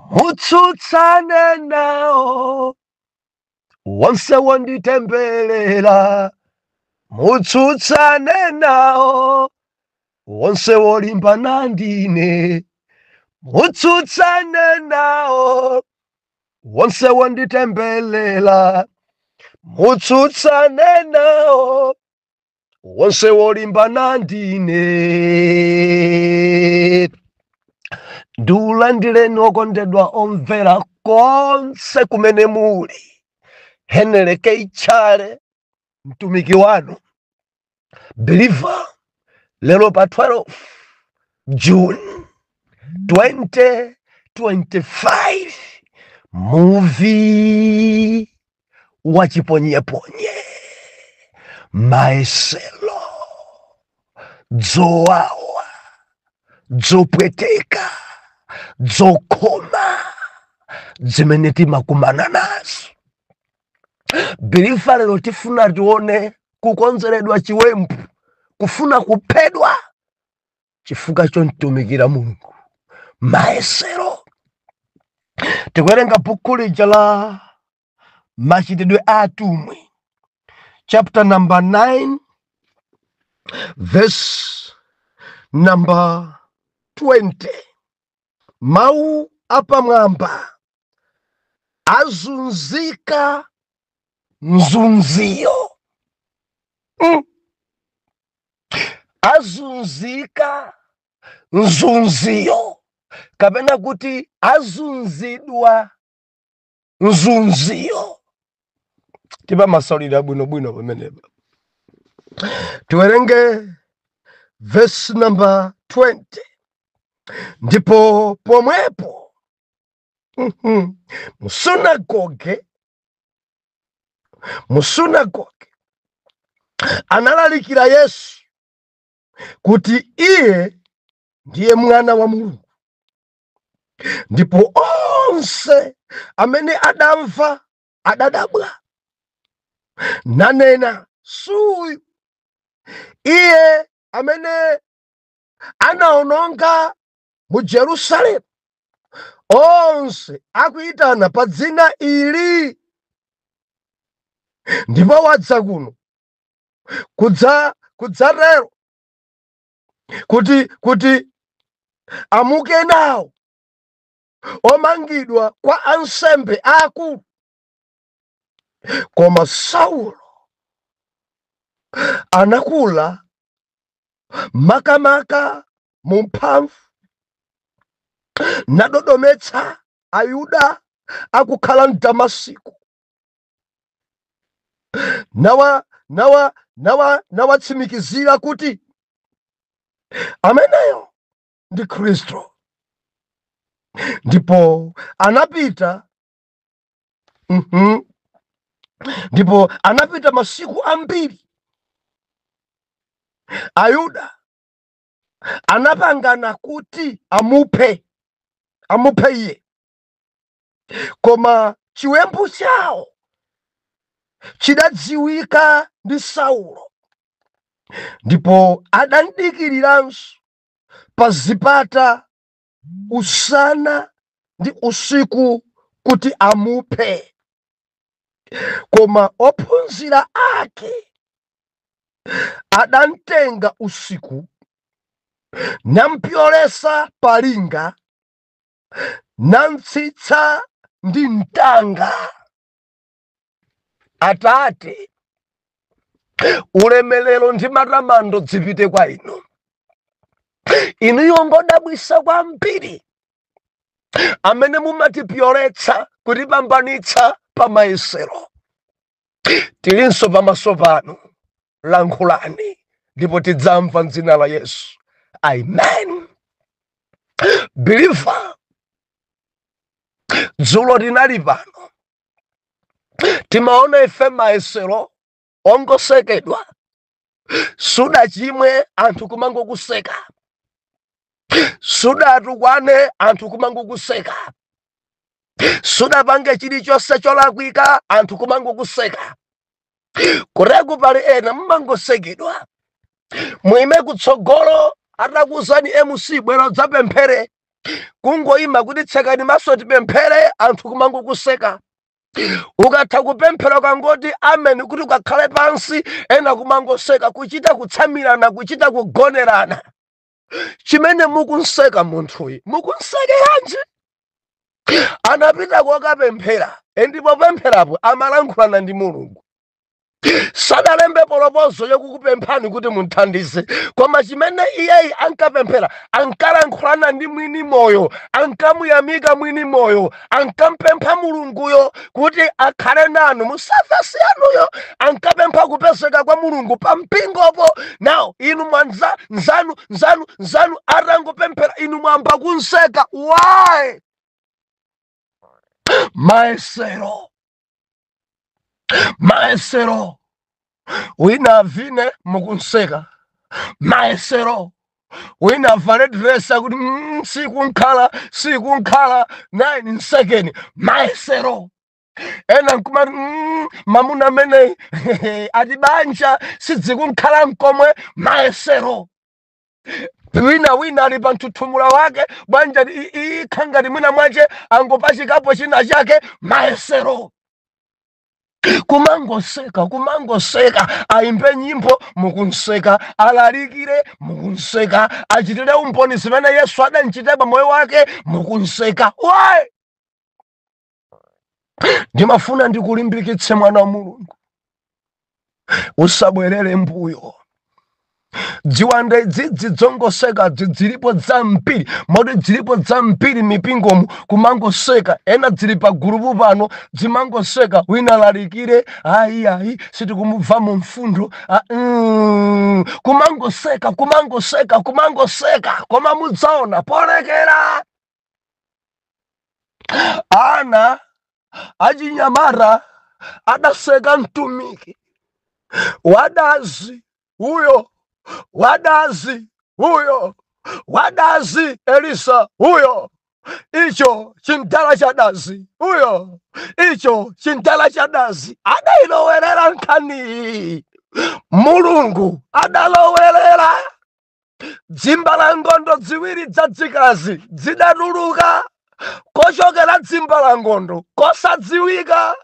Mutsutsane nawo wonse wonditembelela, mutsutsane nawo wonse wolimbana ndine, mutsutsane nawo wonse wonditembelela, mutsutsane nawo wonse wolimbana ndine. Ndiulandireni okondedwa omvera konse kumene muli. Henry K Tchale, mtumiki wanu believer, lero pa 12 June 2025, muvi wachiponyeponye, mayesero, dzowawa, dzopweteka, dzokoma zimene timakumana nazo. Believer, lero tifuna tione kukonzeredwa chiwembu, kufuna kuphedwa chifukwa chomtumikira Mulungu. Mayesero. Tikuwerenga buku lija la Machitidwe a Atumwi, chapter number 9, verse number 20. Mawu apamwamba: azunzika mzunziyo. Azunzika mzunziyo, kapena kuti azunzidwa mzunziyo. Tipamasaulira bwinobwino pamenepa. Tiwerenge verse number 20. Ndipo pomwepo musunagoge analalikira Yesu kuti iye ndiye mwana wa Mulungu. Ndipo onse amene adamva adadabwa, nanena, "Suyu iye amene anaononga mu Jerusalemu onse akuyitana pa dzina ili, ndipo wadza kuno kudzatero kuti amuke nawo omangidwa kwa ansembe akulu?" Koma Saulo anakula makamaka mu mphamvu, nadodometsa Ayuda akukhala mDamasiko, nawatsimikizira kuti ameneyo ndi Khristu. Ndipo anapita Ndipo anapita masiku ambiri. Ayuda anapangana kuti amuphe iye, koma chiwembu chawo chidadziwika ndi Saulo, ndipo adamdikiriranso pa zipata usana ndi usiku kuti amuphe. Koma ophunzira ake adamtenga usiku, nampyolesa palinga, namtsitsa ndi mtanga. Atate, ulemelero ndi matamando zipite kwa inu. Inuyo ngodabwisa kwambiri, amene mumatipyoletsa, kutipambanitsa pa mayesero. Tilinso pamaso panu, lankhulani ndipo tidzamva m'dzina la Yesu, amen. Believer, dzulo tinali pano, timaona ife mayesero ongosekedwa. Sudachimwe, anthu kumangokuseka. Sudatukwane, anthu kumangokuseka. Sudapange chilichonse cholakwika, anthu kumangokuseka. Kureku pali ena mmangosekedwa. Muime kutsogolo, atakuuzani MC, "Bwera udzapemphere," Kungoyima kuti tsekani maso tipemphere, anthu kumangokuseka. Ukatha kupemphera ukangoti amen kuti ukakhale pansi, ena kumangoseka, kuchita kutsamirana, kuchita kugonerana. Chimene mukunseka munthuyi, mukunsekeranji? Anapita kokapemphera, ndipo pempherapo amalankhulana ndi Mulungu. Sadalembe proposal yokukupemphani kuti munthandize, koma chimene iyeyi ankapemphera, ankalankhulana ndi mwini moyo, ankamuyamika mwini moyo, ankampempha Mulunguyo kuti akhale nanu mu service yanuyo, ankapempha kupezeka kwa Mulungu pa mpingopo. Now inu mwanza nzanu nzanu nzanu atangopemphera, inu mwamba kunseka. Why? Maesero, maesero. Wina avine, mukunseka. Maesero. Wina avale dress akuti sikunkhala, sikunkhala 9 nsekeni. Maesero. Ena nkumati mamuna ameneyi ati banja sidzikunkhala nkomwe. Maesero. Wina wina ali pa mthuthumula wake, banja ikha ngati mwina mwache angopachikapo china chake. Maesero. Kumangoseka, kumangoseka. Aimbe nyimbo, mukunseka. Alalikire, mukunseka. Achitire umboni zimene Yesu adanchita pa moyo wake, mukunseka. Why? Ndimafuna ndikulimbikitse, mwana wa Mulungu, usabwerere mbuyo. Dziwanda idzidzi dzongoseka dzilipo dzambiri, moti dzilipo dzambiri mipingomu, kumangoseka. Ena dzili pa gulupu pano, dzimangoseka. Wina lalikire, ayi ayi, sitikumubva mu mfundo. Kumangoseka, kumangoseka, kumangoseka, koma mudzaona polekera. Ana achinyamata adaseka mtumiki wadazi uyo, wadazi uyo, wadazi Elisa uyo, icho chintala chadazi uyo, icho chintala chadazi. Adayilowerera nkhani, Mulungu adalowerera. Dzimbalangondo ziwiri dzadzikazi zidatuluka. Kochokera dzimbalangondo kosadziwika,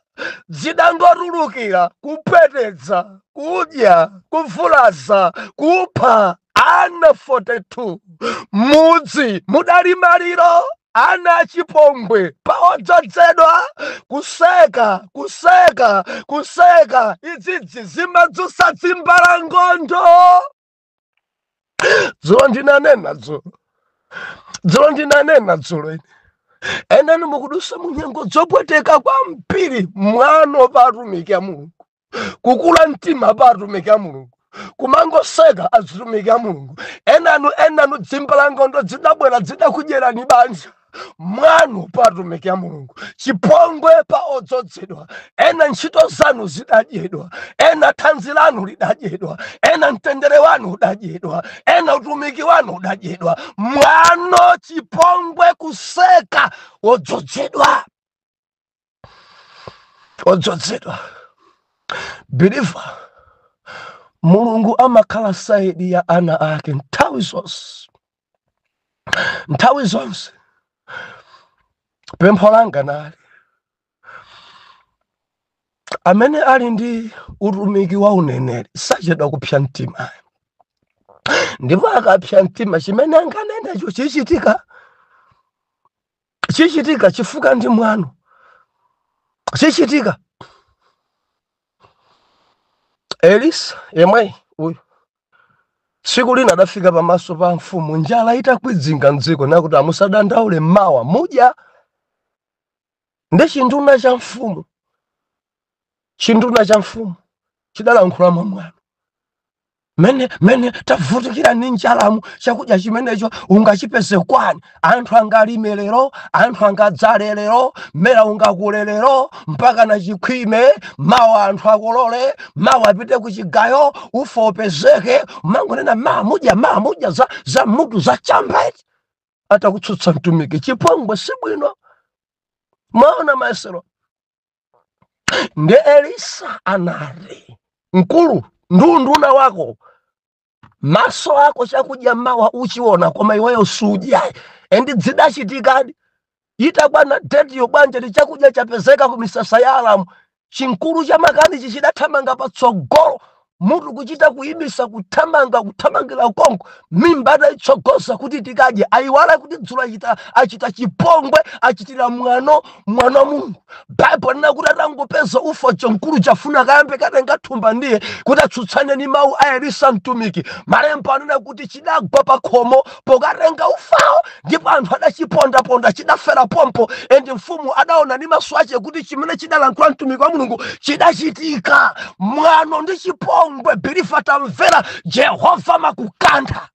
zidangotulukira kupwetedza, kudya, kuvulaza, kupha ana 42. Mudzi mudali maliro, ana achipongwe paodzozedwa. Kuseka, kuseka, kuseka idzidzi zimadzutsa dzimbalangondo. Dzulo ndinanena, dzulo, dzulo ndinanena, dzulo ine, enani mukudusa munyengo zopweteka kwambiri. Mwano pa atumiki a Mulungu, kukula mtima pa atumiki a Mulungu, kumangoseka azitumiki a Mulungu. Enanu, enanu dzimbalangondo zidabwera, zidakudyerani banja. Mwano pa atumiki a Mulungu, chipongwe pa odzozedwa. Ena ntchito zanu zidadyedwa, ena thanzi lanu lidadyedwa, ena mtendere wanu udadyedwa, ena utumiki wanu udadyedwa. Mwano, chipongwe, kuseka wodzozedwa, odzozedwa. Believer, Mulungu amakhala side ya ana ake nthawi zonse, nthawi zonse. Pempho langa nali, amene ali ndi utumiki wa uneneri sachedwa kupsa mtima, ndipo akapsa mtima chimene anganenecho chichitika, chichitika, chifukwa ndi mwano, chichitika. Elisa yemwe uyu tsiku lina adafika pamaso pa mfumu njala itakwidzinga mdziko, nakuti, "Amusadandaule, mawa mudya." Ndi chinduna cha mfumu, chinduna cha mfumu chidalankhula mwamwano, "Mene mene tavutikira ndi njalamu, chakudya chimenecho ungachipeze kwani? Anthu angalime lero, anthu angadzale lero, mmera ungakule lero mpaka na chikhwime, mawa anthu akolole, mawa apite kuchigayo, ufa upezeke. Mangonena mawa mudya, mawa mudya, za, za mutu za chamba iti." Atakutsutsa mtumiki, chipongwe sibwino. Mwaona maesero? Ndi Elisa anati, "Mkulu, ndunduna wako, maso ako chakudya mawa uchiona, koma iweyo sudya." And zidachitikadi. Itakwana date yo, bwanja ndi chakudya chapezeka ku misasa ya Alamu. Chinkulu cha makani chichidathamanga patsogolo, mutu kuchita kuyimisa, kuthamanga, kuthamangira konko, mimba atayitsogoza kuti tikadye. Ayiwala kuti dzulo achita chipongwe, achitira mwano mwana wa Mulungu. Baibulo lina kuti atangopeza ufa, mkulu chafuna kayambe katenga thumba, ndiye kuti atsutsane ni mawu a Elisa mtumiki. Malembo anena kuti chidagwa pa khomo pokatenga ufawo, ndipo anthu adachipondaponda, chidafera pompo. And mfumu adaona ndi maso ache kuti chimene chidalankhula mtumiki wa Mulungu chidachitika. Mwano ndi chipongwe, believer, tamvera, Jehova makukantha.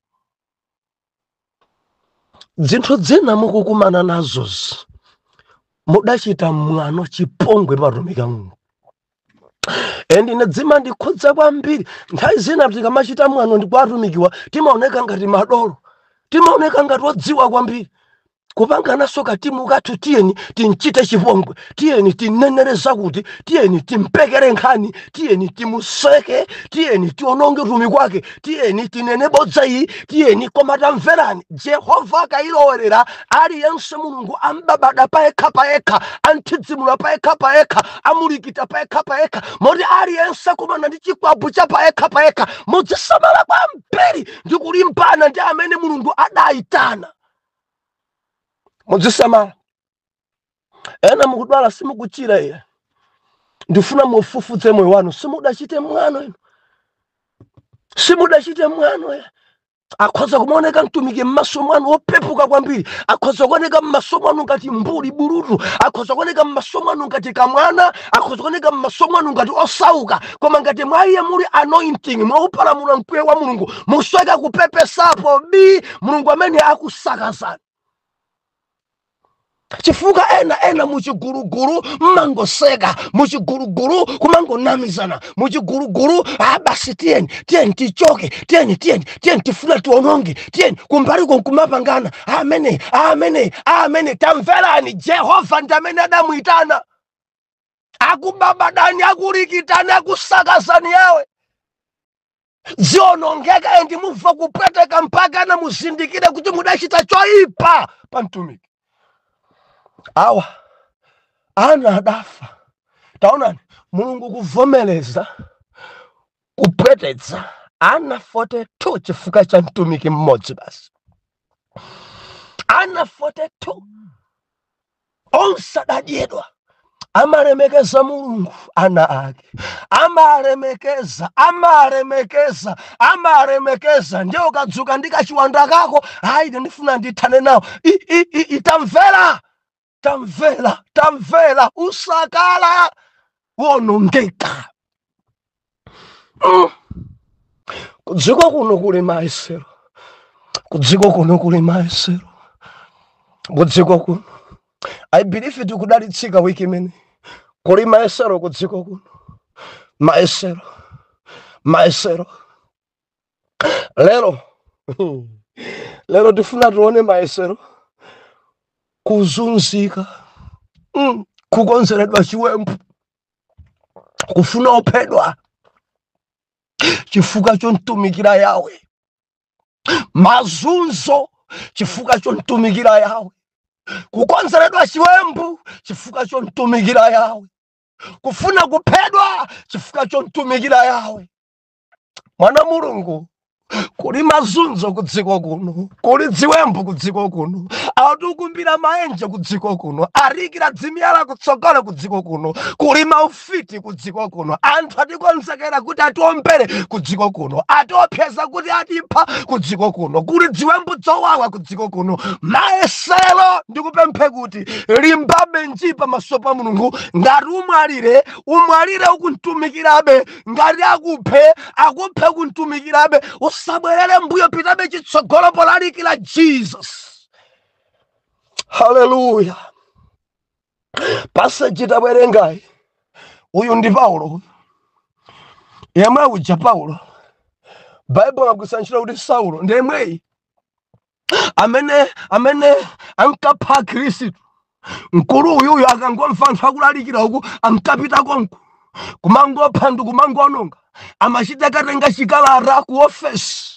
Zinthu zina mukukumana nazozi, mudachita mwano, chipongwe patumiki a Mulungu. And ine dzimandikhudza kwambiri. Nthawi zina tikamachita mwano ndi kwatumikiwa, timaoneka ngati madolo, timaoneka ngati odziwa kwambiri, kupanganaso katimu kathu: tiyeni tinchite chipongwe, tiyeni tinenere zakuti, tiyeni timpekere nkhani, tiyeni timuseke, tiyeni tiononge utumiki wake, tiyeni tinene bodza iyi, tiyeni. Koma tamverani, Jehova akayilowerera, aliyense Mulungu ambabada payekha payekha, anthidzimula payekha payekha, amulikita payekha payekha, moti aliyense akumana ndi chikwapu cha payekha payekha. Mudzisamala kwambiri ndi kulimbana ndi amene Mulungu adayitana. Mudzisamala. Ena mukudwala, simukuchira. Iye ndifuna mufufudze moyo wanu. Simudachite mwano inu, simudachite mwano ya. Akhoza kumaoneka mtumiki m'maso mwanu wopepuka kwambiri, akhoza kuoneka m'maso mwanu ngati mbuli bulutu, akhoza kuoneka m'maso mwanu ngati kamwana, akhoza kuoneka m'maso mwanu ngati osauka. Koma ngati mwa iye muli anointing, mwaupalamula mkwiyo wa Mulungu, musweka kupepesapo bi Mulungu amene akusakazani. Chifukwa ena muchigulugulu mmangoseka, muchigulugulu kumangonamizana, muchigulugulu, ah, basi, tiyeni, tiyeni tichoke, tiyeni, tiyeni, tiyeni, tifuna tiononge, tiyeni kumbaliko nkumapangana amene, amene, amene. Tamverani, Jehova ndi amene adamuyitana. Akubabadani, akulikitani, akusakazani yawe, zionongeka and mumva kupweteka mpaka na muzindikire kuti mudachita choipa pa mtumiki. Awa ana adafa. Taonani, Mulungu kuvomereza kupwetetsa ana 42 chifukwa cha mtumiki mmodzi basi. Ana 42 onse adadyedwa. Amalemekeza Mulungu, ana ake amalemekeza, amalemekeza, amalemekeza. Ndiye ukadzuka ndi kachiwanda kako, "Ayi, ine ndifuna ndithane nawo." Itamvera, tamvera, tamvera, usakala wonongeka. Kudziko kuno kuli mayesero, kudziko kuno kuli mayesero, kudziko kuno. I believe tikudalitsika wiki imene. Kuli mayesero kudziko kuno, mayesero, mayesero. Lero, lero tifuna tione mayesero: kuzunzika, kukonzeredwa chiwembu, kufuna ophedwa chifukwa chomtumikira Yawe, mazunzo chifukwa chomtumikira Yawe, kukonzeredwa chiwembu chifukwa chomtumikira Yawe, kufuna kuphedwa chifukwa chomtumikira Yawe. Mwana Mulungu, kuli mazunzo ku dziko kuno, kuli dziwembu ku dziko kuno, atikumbira maenje ku dziko kuno, arikira dzimiyala kutsogolo ku dziko kuno, kuli maufiti ku dziko kuno, anthu atikonzekera kuti atiombere ku dziko kuno, atiopseza kuti atipha ku dziko kuno, kuli dziwembu dzowawa ku dziko kuno, mayesero. Ndikupemphe kuti limbabe nji pamaso pa Mulungu. Ngati umwalire, umwalire ukuntumikirabe. Ngati akuphe, akuphe kuntumikirabe. Usabwerere mbuyo, pitabe chitsogolo polalikira Jesus. Haleluya! Passage tabwerengayi, uyu ndi Paulo yemwe uja Paulo Baibulo agwiritsa ntchito kuti Saulo, ndi yemweyi amene ankapha Khristu. Mkulu uyuyu akangomva anthu akulalikira uku, ankapita konko kumangopha ndi kumangononga. Amachita katenga chikalata ku ofesi.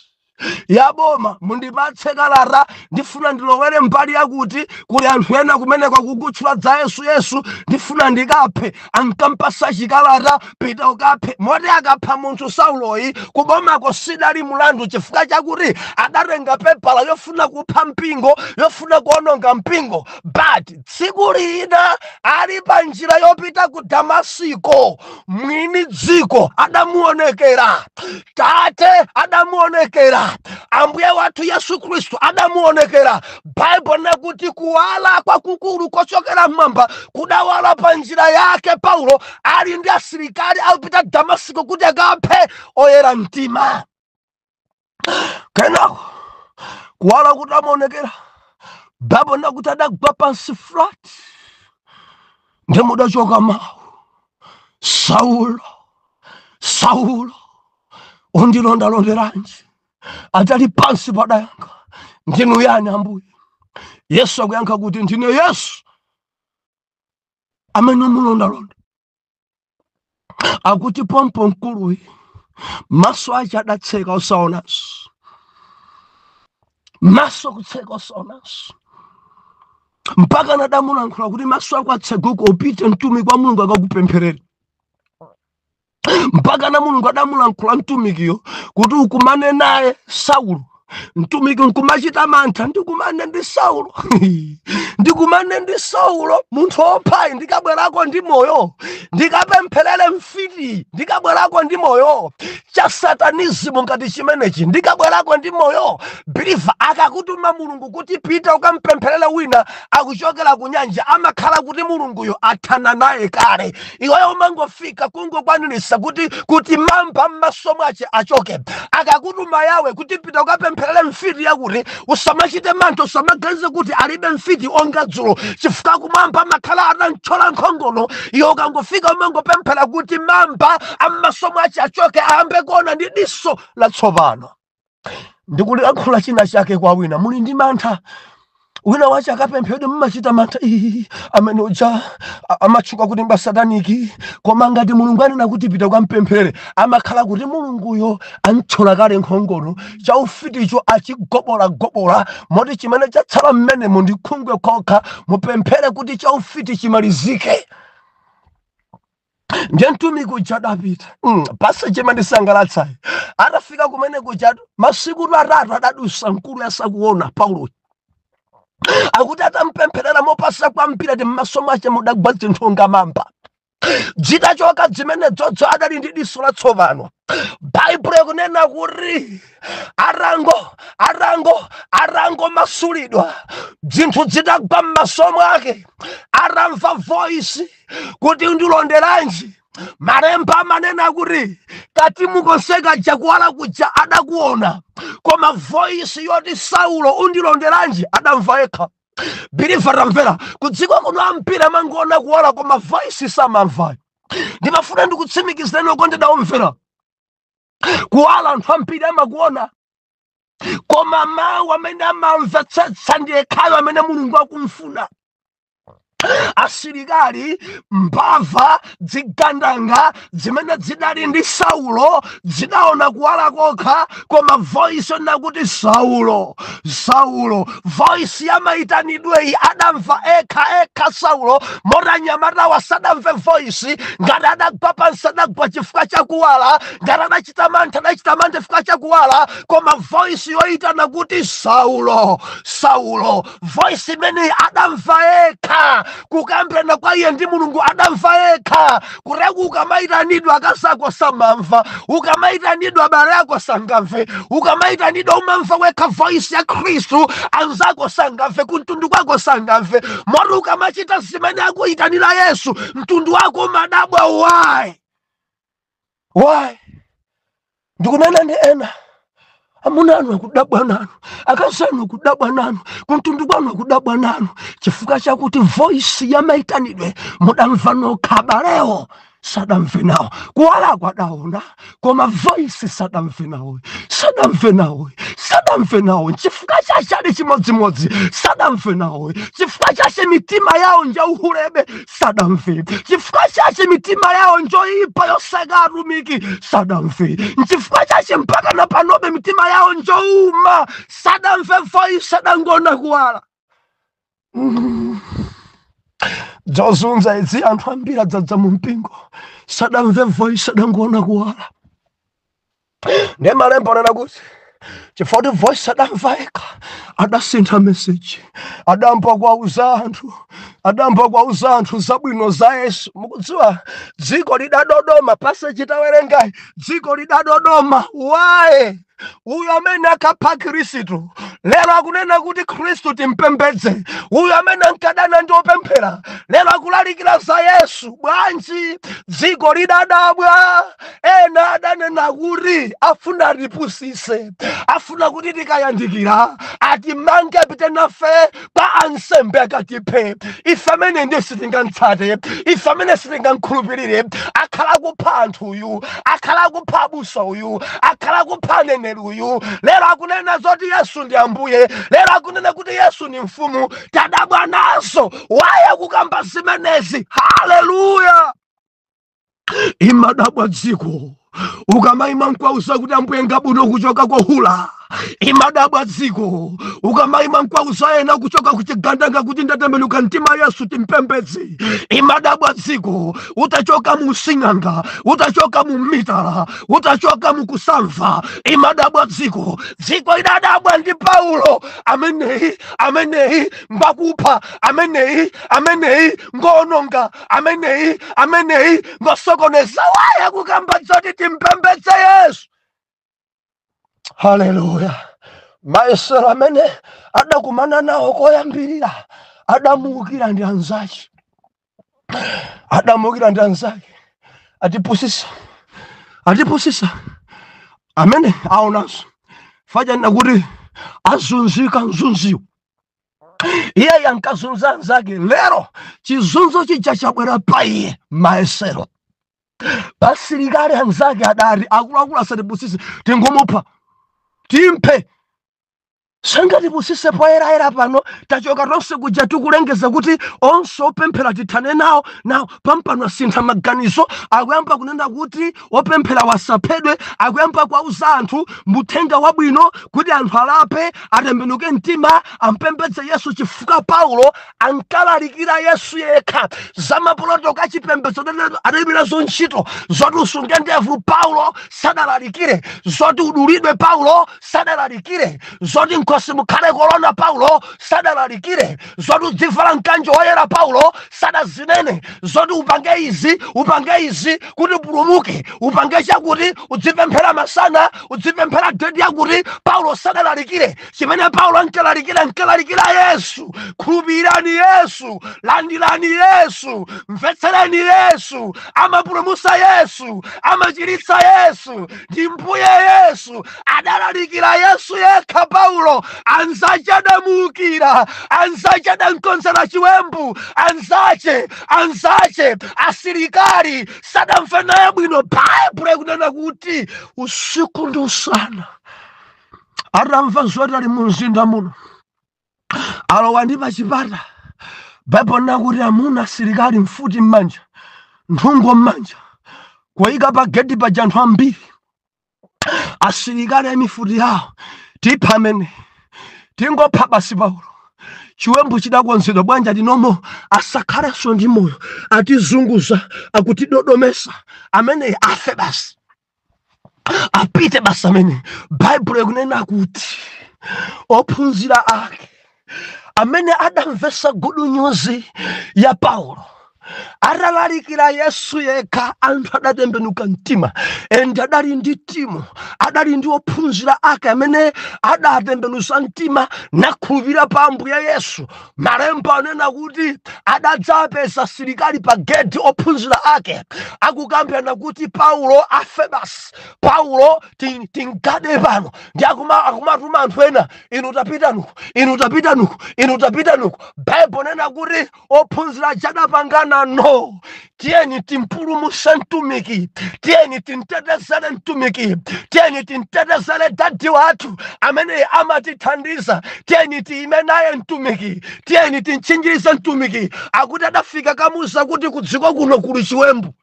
Yaboma mundipatse kalata, ndifuna ndilowere mbali yakuti kuli anthu ena kumeneko kukutchula dza Yesu Yesu, ndifuna ndikaphe. Ankampasa chikalata, pita ukaphe. Moti akapha munthu Sauloyi, kubomako sidali mulandu, chifukwa chakuti adatenga pepala yofuna kupha mpingo, yofuna kuononga mpingo. But tsiku lina ali pa njira yopita ku Damasiko, mwini dziko adamuonekera, Tate adamuonekera, Ambuye wathu Yesu Khristu adamuonekera. Baibulo nakuti kuwala kwakukulu kochokera mmwamba kudawala pa njira yake. Paulo ali ndi asilikali akupita Damasiko kuti akaphe oyera mtima. Kenako kuwala kuti amaonekera, Baibulo nakuti adagwa pansi flat, ndimudachoka mawu, "Saulo, Saulo, undilondalonderanji?" Atali pansi padayankha, "Ndinu yani, Ambuye?" Yesu akuyankha kuti, "Ndine Yesu amene umulondalonda." Akuti pompo mkuluyi maso ache adatseka osaonanso, maso kutseka osaonanso, mpaka nadamulankhula kuti, "Maso ako atseguka, upite, mtumiki wa Mulungu akakupempherere." Mpaka na Mulungu adamulankhula mtumikiyo kuti, "Ukumane naye Saulo." Mtumiki nkumachita mantha, "Ndikumane ndi Saulo? Ndikumane ndi Saulo munthu wophayi? Ndikabwerako ndi moyo? Ndikapempherere mfiti? Ndikabwerako ndi moyo? Cha satanism ngati chimenechi, ndikabwerako ndi moyo?" Believer, akakutuma Mulungu kuti pita ukampempherere wina akuchokera ku nyanja, amakhala kuti Mulunguyo athana naye kale. Iweyo umangofika kungokwanirisa kuti mamba m'maso mwache achoke. Akakutuma Yawe kuti pita ukapempherere mfiti yakuti, usamachite mantha, usamaganize kuti alibe mfiti onga dzulo, chifukwa kumwamba amakhala atamchola nkhongono. Iwe ukangofika umangopemphera kuti mamba am'maso mwache achoke, ayambe kuona ndi diso latsopano. Ndikulankhula china chake kwa wina, muli ndi mantha. Wina wache akapemphedwe mumachita mantha, "Ii, amene uja amatchuka kuti mbasataniki." Koma ngati Mulungu anena kuti pita ukampemphere, amakhala kuti Mulunguyo anthyola kale nkhongono, chaufiticho achigobolagobola, moti chimene chatsala mmenemo ndi khungwe kokha. Mupemphere kuti chaufiti chimalizike. Ndiye mtumiki uja adapita. Pasa chimandisangalatsayi, atafika kumene kuja, masiku 3 adadusa mkulu asakuona Paulo. Akuti atampempherera mopasa kwambiri, ati m'maso mwache mudagwa zinthu mamba zitachoka zimene dzodzo, adali ndi diso latsopano. Baibulo ikunena kuti arango masulidwa, zinthu zitagwa m'maso mwake, atamva voice kuti, "Ndilonderanji?" Malemba amanena kuti kati mukonseka jakuwala kuja adakuona, koma voice yoti, "Saulo, undilonderanji?" adamva yekha. Believer, tamvera, kudziko kuno ampira amangoona kuwala, koma voice samamvayo. Ndimafuna ndikutsimikizireni, okondedwa omvera, kuwala anthu ambiri amakuona, koma mawu amene amamvetsetsa ndi yekhayo amene Mulungu akumfuna. Asilikali, mbava, zigandanga zimene zidali ndi Saulo zidaona kuwala kokha, koma voice nakuti, "Saulo, Saulo," voice yamayitanidweyi adamva ekha ekha Saulo. Moti anyamatawa sadamve voice. Ngati adagwa pansi, adagwa chifukwa chakuwala. Ngati adachita mantha, adachita mantha chifukwa chakuwala. Koma voice yoyitana kuti, "Saulo, Saulo," voice imeneyi adamva yekha. Kukambirana kwa iye ndi Mulungu adamva yekha. Kuteko ukamayitanidwa, akazako samamva. Ukamayitanidwa, abale ako sangamve. Ukamayitanidwa, umamva wekha voice ya Khristu. Anzako sangamve, kumtundu kwako sangamve. Moti ukamachita zimene akuyitanira Yesu, mtundu wako umadabwa, "Why, why?" Ndikunena ndi ena, amuna anu akudabwa nanu, akazi anu akudabwa nanu, kumtundu kwanu akudabwa nanu, chifukwa chakuti voice yamayitanidwe mudamva nokha, abalewo. Sadamve nawo. Kuwalako adaona, koma voice sadamve nawo, sadamve nawo, sadamve nawo. Chifukwa chachali chimodzimodzi sadamve nawo. Chifukwa chache mitima yawo njauhulebe sadamve. Chifukwa chache mitima yawo njoipa yosaka atumiki sadamve. Chifukwa chache mpaka na panobe mitima yawo njouma sadamve voice, sadangona kuwala. Dzozunza idzi, anthu ambiri adzadza mu mpingo sadamve voice, sadangona kuwala. Ndiye malemba anena kuti chifukwa kuti voice adamva yekha, adasintha message, adamba kuwauza anthu, adamba kuwauza anthu zabwino za Yesu. Mukudziwa dziko lidadodoma passage tawerengayi, dziko lidadodoma. Waye uyu amene akapha Khristu lero akunena kuti Khristu timpembedze. Uyu amene ankadana ndi opemphera lero akulalikira za Yesu. Bwanji? Dziko lidadabwa. Ena adanena kuti afuna atipusise, afuna kuti tikayandikira atimange, apite nafe kwa ansembe akatiphe. Ife amene ndiye sitingamtsate, ife amene sitingamkhulupirire. Akhala kupha anthu uyu, akhala kupha abusa uyu, akhala kupha aneneri uyu, lero akunena zoti Yesu ndi Ambuye, lero akunena kuti Yesu ni mfumu. Tadabwa nazo, waya kukamba zimenezi. Haleluya! Imadabwa dziko ukamayima nkwauza kuti Ambuye ngabwino kuchoka kohula. Imadabwa dziko ukamayima nkwauza ena kuchoka kuchigandanga kuti ndatembenuka mtima, Yesu timpembedze. Imadabwa dziko utachoka mu sing'anga, utachoka mu mitala, utachoka mu kusamva. Imadabwa dziko. Dziko idadabwa ndi Paulo ameneyi, ameneyi ngwakupha, ameneyi, ameneyi ngoononga, ameneyi, ameneyi ngosokoneza, waya kukamba zoti timpembedze Yesu. Haleluya! Mayesero amene adakumana nawo koyambirira, adamuukira ndi anzake, adamuukira ndi anzake, atipusisa, atipusisa amene aonanso fajana kuti azunzika mzunziwo. Iye ankazunza anzake, lero chizunzo chija chabwera pa iye. Mayesero, asilikali anzake adati, akuluakulu, asatipusise, tingomupha, timphe, sangatipusise poyerayera pano. Tachoka tonse kuja tikulengeza kuti onse opemphera tithane nawo nawo. Pampano asintha maganizo, akuyamba kunena kuti opemphera wasaphedwe, akuyamba kuwauza anthu muthenga wabwino kuti anthu alape, atembenuke mtima, ampembedze Yesu, chifukwa Paulo ankalalikira Yesu yekha. Za maprotocol achipembedzo adalibirazo ntchito. Zoti usunge ndevu Paulo sadalalikire, zoti udulidwe Paulo sadalalikire, zoti nkhosi mukhale kolona Paulo sadalalikire, zoti udzivala mkanjo woyera Paulo sadazinene, zoti upange izi, upange izi kuti upulumuke, upange chakuti, udzipemphera masana, udzipemphera date yakuti, Paulo sadalalikire. Chimene Paulo ankalalikira, ankalalikira Yesu. Khulupirani Yesu, landirani Yesu, mvetserani Yesu. Amapulumutsa Yesu, amachiritsa Yesu, ndi Mbuye Yesu. Adalalikira Yesu yekha Paulo. Anzache adamuukira, anzache adamkonzera chiwembu, anzache, anzache asilikali sadamve naye bwino. Baibulo ikunena kuti usiku ndi usana, atamva zoti ali mu mzinda muno alowa ndi pachipata, Baibulo nakuti amuna asilikali, mfuti m'manja, nthungo m'manja, kuyika pa geti paja, anthu ambiri, asilikali amifuti yawo, tipha amene, tingopha basi Paulo. Chiwembu chidakonzedwa. Bwanja tinomo asakhalenso ndi moyo, atizunguza, akutidodomesa amene, afe basi, apite basi amene. Baibulo ikunena kuti ophunzira ake amene adamvesa good news ya Paulo atalalikira Yesu yekha, anthu adatembenuka mtima. And adali ndi timu, adali ndi ophunzira ake amene adatembenuza mtima nakhulupirira pa Ambuye Yesu. Malemba anena kuti adadzapeza asilikali pa geti, ophunzira ake akukambirana kuti Paulo afe basi, Paulo tingade pano, ndi akumatuma anthu ena, inu tapita nuku, inu tapita nuku, inu tapita nuku. Baibulo nena kuti ophunzira aja adapangana. adaona no, tiyeni timpulumuse mtumiki, tiyeni timtetezere mtumiki, tiyeni timtetezere daddy wathu amene amatithandiza, tiyeni tiyime naye mtumiki, tiyeni timtchinjirize mtumiki. Akuti adafika kamuza kuti kudziko kuno kuli chiwembu.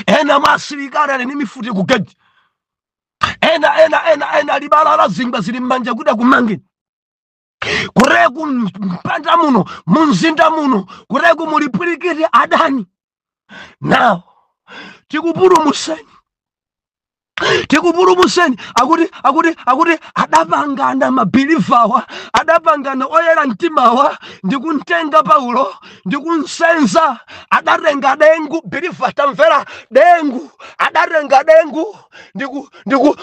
Ena mwa asilikali ali ndi mifuti ku gate, ena ena ena ena libalala zingwa zili m'manja kuti akumangeni. Kureku mpanda muno, mumzinda muno, kureku muli pwirikiti adani. Now tikupulumuseni, tikupulumuseni. Akuti adapangana mabelieverwa, adapangana oyera mtimawa ndikumtenga Paulo ndikumsenza. Adatenga dengu, believer tamvera, dengu, adatenga dengu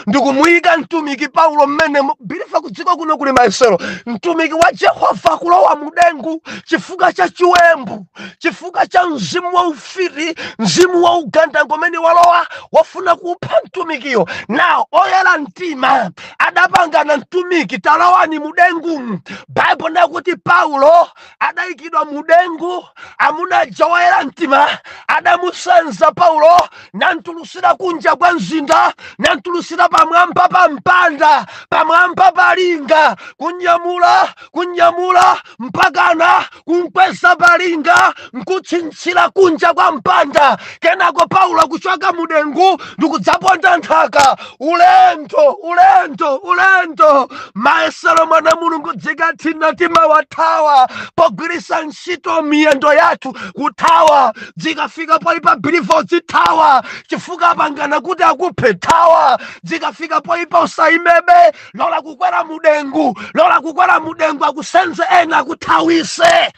ndikumuyika mtumiki Paulo mmene. Believer, kudziko kuno kuli mayesero. Mtumiki wa Jehova kulowa mudengu chifukwa cha chiwembu, chifukwa cha mzimu wa ufiti, mzimu wa uganda ngomene walowa wafuna kupha mtumikiyo. Nawo oyera mtima adapangana, mtumiki talowani mudengu. Baibo ndakuti Paulo adayikidwa mudengu, amuna aja oyera mtima adamusenza Paulo namtulusira kunja kwa mzinda, namtulusira pamwamba pa mpanda, pamwamba pa linga, kunyamula kunyamula mpakana kumkweza palinga, nkutsintsira kunja kwa mpanda. Kenako Paulo akuchoka mudengu ndikudzaponda nthaka. Ulendo, ulendo, ulendo, mayesero mwana Mulungu dzikathina timawathawa pogwirisa ntchito miyendo yathu kuthawa. Dzikafika poipa, believer, zithawa chifukwa apangana kuti akuphe, thawa. Dzikafika poipa usaimebe, lola kukwera mudengu, lola kukwera mudengu, akusenze ena akuthawise.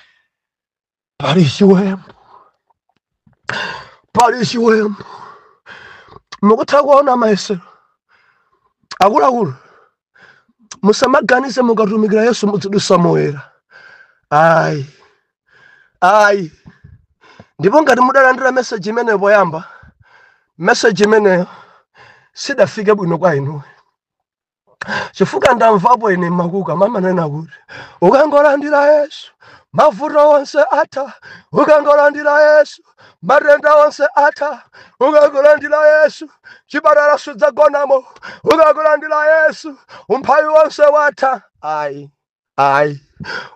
Pali chiwembu, pali chiwembu. Mukutha kuona mayesero akuluakulu. Musamaganize mukatumikira Yesu mudzidusa moyera, ayi, ayi. Ndipo ngati mudalandira message imeneyo poyamba, message imeneyo sidafike bwino kwa inuyo, chifukwa ndamvapo ine makuka mamanena kuti ukangolandira Yesu mavuto onse atha, ukangolandira Yesu matenda onse atha, ukangolandira Yesu chipatala sudzagonamo, ukangolandira Yesu umphawi wonse watha. Ayi, ayi,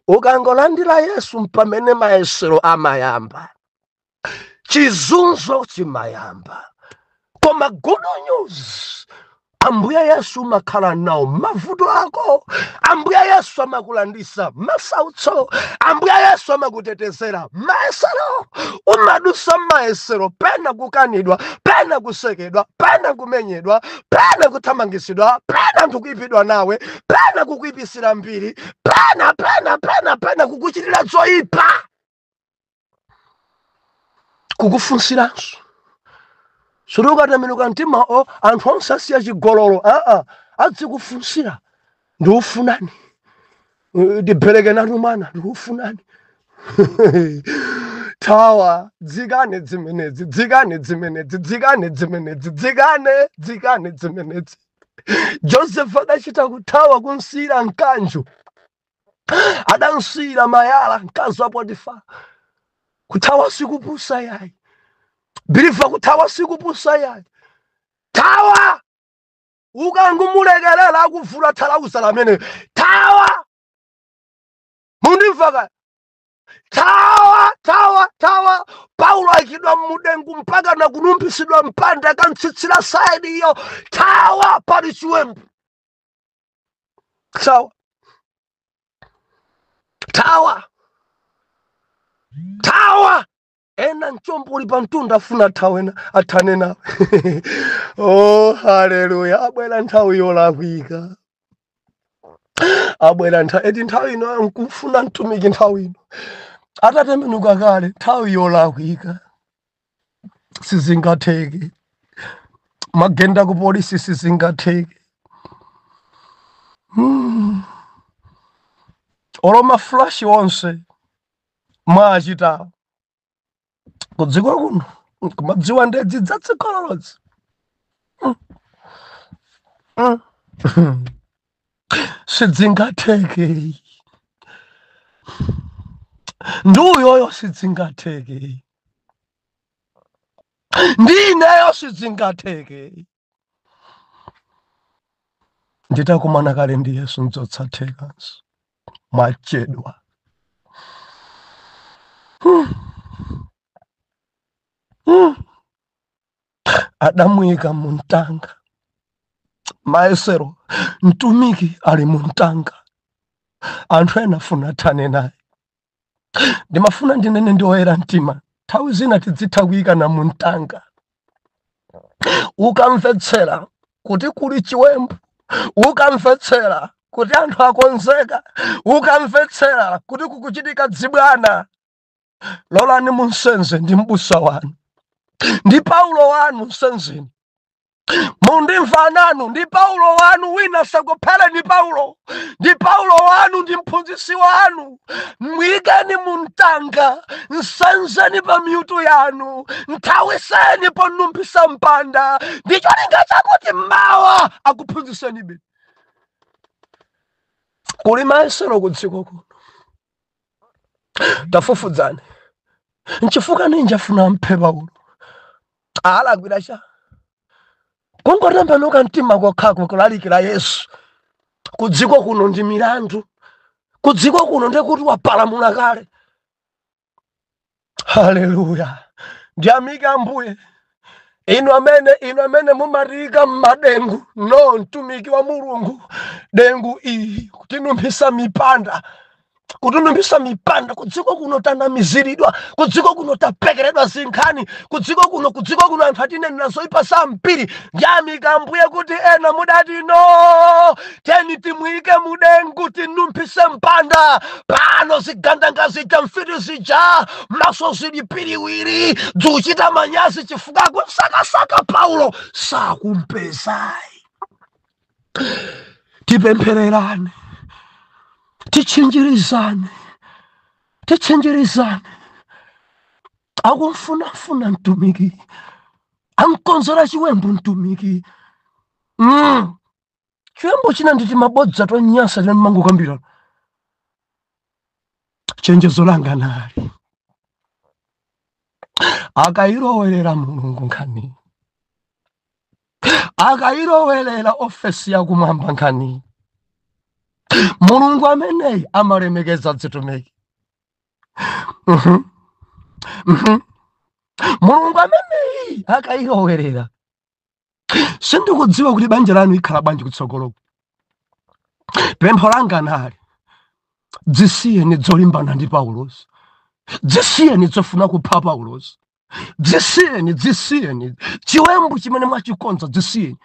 ukangolandira Yesu mpamene mayesero amayamba, chizunzo chimayamba. Koma good news, Ambuye Yesu umakhala nawo mavuto ako, Ambuye Yesu amakulandisa masautso, Ambuye Yesu amakutetezera mayesero. Umadusa mayesero, pena kukanidwa, pena kusekedwa, pena kumenyedwa, pena kuthamangisidwa, pena anthu kuipidwa nawe, pena kukuipisira mbiri, pena pena pena pena kukuchitira zoyipa, kukufunsiranso suti ukatembenuka mtima o anthu onse asiya chigololo. Aa, adzikufunsira, ndiufunani ndibereke nanu mwana, ndiufunani. Thawa, dzikane dzimenedzi, dzikane dzimenedzi, dzikane dzimenedzi, dzikane, dzikane dzimenedzi. Joseph adachita kuthawa, kunsiyira mkanjo, adansiyira mayala mkazi wa Potifa. Kuthawa sikupusa yayi, believer, kuthawa sikupusa yayi. Thawa, ukangumulekelera akuvula thalauza lamene. Thawa, mundimva kaya? Thawa, thawa, thawa. Paulo ayikidwa mmudengu mpaka na kunumphisidwa mpanda kantsitsira side iyo. Thawa, pali chiwembu. Thawa, thawa, thawa. Ena mchombo uli pa mtunda afuna athawe athane nawe. Oh, haleluya! Abwera nthawi yolakwika, abwera nthawi eti nthawi ino nkufuna mtumiki, nthawi ino atatembenuka kale, nthawi yolakwika, sizingatheke. Magenda ku polisi, sizingatheke. Olo maflash onse mwachitawo kudziko kuno kumadziwa ndedzi dzatsikhololodzi. Sidzingatheke. Ndi uyoyo sidzingatheke, ndi ineyo sidzingatheke. Nditakumana kale ndi Yesu nzotsathekanso. Mwachedwa. Adamuyika muntanga. Maesero mtumiki ali muntanga, anthu ena afuna athane naye. Ndimafuna ndinene ndi oyera mtima, nthawi zina tidzitha kuyikana muntanga. Ukamvetsera kuti kuli chiwembu, ukamvetsera kuti anthu akonzeka, ukamvetsera kuti kukuchitika dzibwana, lolani munsenze ndi mbusa wanu, ndi Paulo wanu nsenzeni. Mundimva nanu, ndi Paulo wanu, wina sakuphereni Paulo, ndi Paulo wanu, ndi mphunzitsi wanu. Mwikeni muntanga, nsenzeni pa mitu yanu, nthawiseni ponumphisa mpanda, ndi cholinga chakuti mmawa akuphunzitseni bwino. Kuli mayesero ku dziko kuno, tafufudzani nchifukwa ninji afuna amphe Paulo. Alakwira cha kungotembenuka mtima kokhako kulalikira Yesu ku dziko kuno ndi milandu. Ku dziko kuno ndekuti wapalamula kale. Haleluya! Ndiyamike Ambuye. Inu amene mumatika m'madengu, no mtumiki wa Mulungu, dengu iyi kutinumphisa mipanda, kutinumphisa mipanda. Ku dziko kuno tanamiziridwa, ku dziko kuno tapekeredwa zinkhani, ku dziko kuno anthu atinenera zoyipa zambiri. Ndiyamika Ambuye kuti ena mudati no, teni timuyike mudengu, tinumphise mpanda. Pano zigandanga zija, mfiti zija, maso zili piriwiri, zikuchita manyazi chifukwa kusakasaka Paulo sakumpezayi. Tipemphererane, tichinjirizane, tichinjirizane. Akumfunafuna mtumiki, amkonzera chiwembu mtumiki. Chiwembu china nditi mabodza tonyasa timene mangokambirana. Chenjezo langa nali, akayilowerera Mulungu nkhani, akayilowerera ofesi yakumwamba nkhani, Mulungu ameneyi amalemekeza dzitumiki. Mulungu ameneyi akayilowerera, sindikudziwa kuti banja lanu ikhala bwanji kutsogoloko. Pempho langa nali, dzisiyeni dzolimbana ndi Paulosi, dzisiyeni dzofuna kupha Paulosi, dzisiyeni, dzisiyeni chiwembu chimene mwachikonza, dzisiyeni.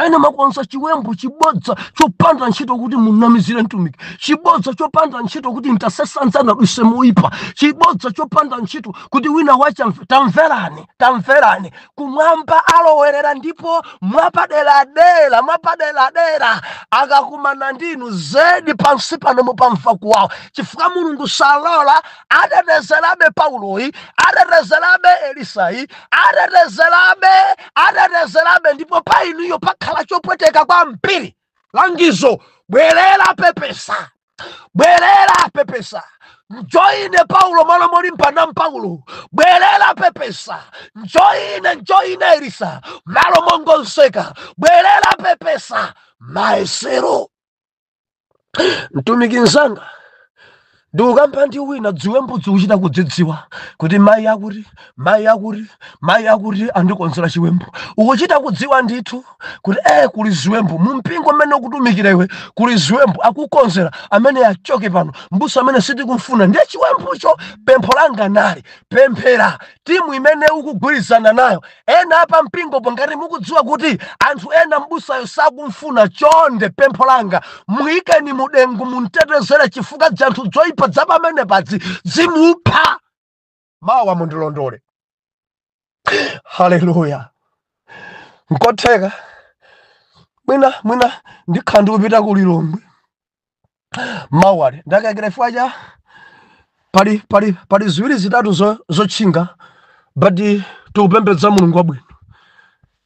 Ena makonza chiwembu, chibodza chopanda ntchito kuti munamizire mtumiki, chibodza chopanda ntchito kuti mtasesanzana duse muipa, chibodza chopanda ntchito kuti wina wacha. Tamverani, tamverani, kumwamba alowerera ndipo mwapaderadera, mwapaderadera akakumana ndinu zedi pansi pano mupamva kuwawa, chifukwa Mulungu salola. Atetezerabe Pauloyi, atetezerabe Elisayi, atetezerabe, atetezerabe, ndipo pa inuyo pakhala chopweteka kwambiri. Langizo: bwerera, pepesa, bwerera, pepesa. Njoine Paulo malo molimbana Paulo, bwerera, pepesa. Njoine, njoine Elisa malo mongonseka, bwerera, pepesa. Maesero mtumiki mzanga, ndikukamba ndi wina, dziwembu zikuchita kudzidziwa kuti mayi akuti, mayi akuti, mayi akuti andikonzera chiwembu. Ukuchita kudziwa ndithu kuti kuli ziwembu mumpingo mmene ukutumikira iwe, kuli ziwembu akukonzera amene achoke pano, mbusa amene sitikumfuna, ndiye chiwembucho. Pempho langa nali, pemphera timu imene ukugwirizana nayo. Ena apa mpingopo, ngati mukudziwa kuti anthu ena mbusayo sakumfuna, chonde pempho langa, muyikeni mudengu, muntetezere, chifukwa dzanthu zoyipa zapamene padzi zimupha. Mawa mundilondole. Haleluya! Nkotheka mwina, mwina ndikhala ndikupita ku Lilongwe mawali, ndakakira chifukwa cha pali ziwiri zitatu zotchinga, but tikupembedza Mulungu wabwino,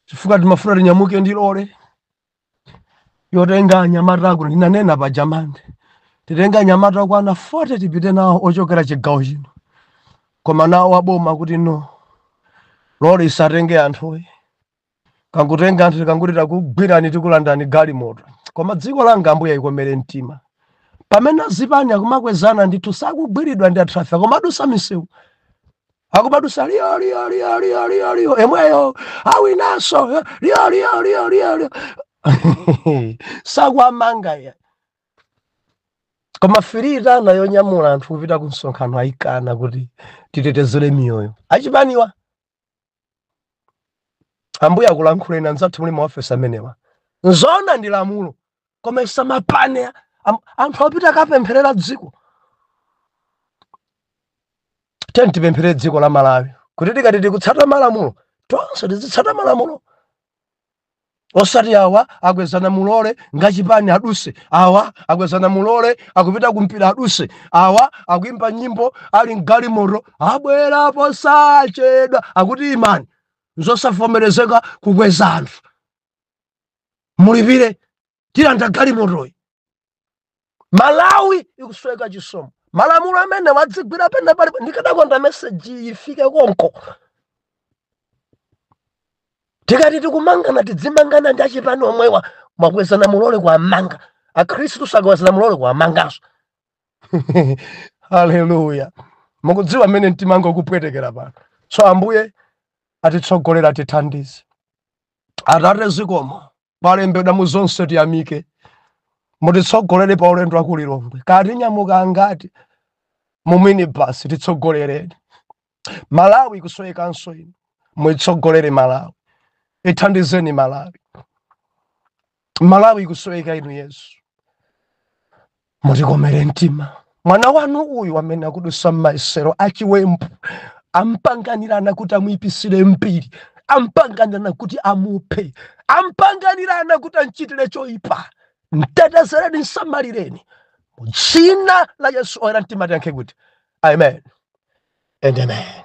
chifukwa timafuna tinyamuke ndi lole yotenga anyamata akuno. Ndinanena pa Jamande, Titenga anyamata okwana 40 tipite nawo ochokera chigawo chino. Koma nawo aboma kuti no, lori isatenge anthuyi. Kangutenga anthu tikanguti takugwirani, tikulandani galimoto. Koma dziko langa, Ambuye ikomere mtima. Pamene azipani akumakwezana ndithu, sakugwiridwa ndi a traffic, akumadusa misewu, akumadusa liyo liyo liyo liyo liyo liyo, emweyo awinaso, liyo liyo liyo liyo liyo, sakuamanga ya. Koma filita yonyamula anthu kupita ku msonkhano ayikana kuti titetezere miyoyo achipaniwa. Ambuye akulankhuleni anzathu muli maofesi amenewa. Nzona ndi lamulo, koma isamapane anthu apita akapempherera dziko. Tiyeni tipempherere dziko la Malawi kuti tikati tikutsata malamulo, tonse tizitsata malamulo, osati awa akwezana mulole ngachipani aduse, awa akwezana mulole akupita kumpira aduse, awa akuimba nyimbo ali mgalimoto abwera posachedwa akuti imani, nzosavomerezeka kukweza anthu, mulipire, tilanda galimotoyi. Malawi ikusweka chisomo. Malamulo amene wadzigwira pena pali. Ndikadakonda message ifike konko. Tikati tikumangana, tidzimangana ndi achipani omwewa. Mwakwezana mulole, kuamanga. Akhristu sakwezana mulole, kuamanganso. Haleluya! Mukudziwa mmene mtimanga ukupwetekera pano. So Ambuye atitsogolera, atithandize. Atate, zikomo. Palembedwa mu zonse tiyamike. Mutitsogolere pa ulendo wa kuLilongwe. Kati nyamuka angati mu minibus, titsogolereni. Malawi ikusowekanso inu. Muitsogolere Malawi, ithandizeni Malawi. Malawi ikusoweka inu Yesu. Mutikomere mtima mwana wanu uyu amene akudusa m'mayesero achiwembu. Ampanganirana kuti amuyipisire mbiri, ampanganirana kuti amuphe, ampanganirana kuti amchitire choyipa. Mtetezereni, msamalireni mu dzina la Yesu. Oyera mtima tiyankhe kuti amen and amen.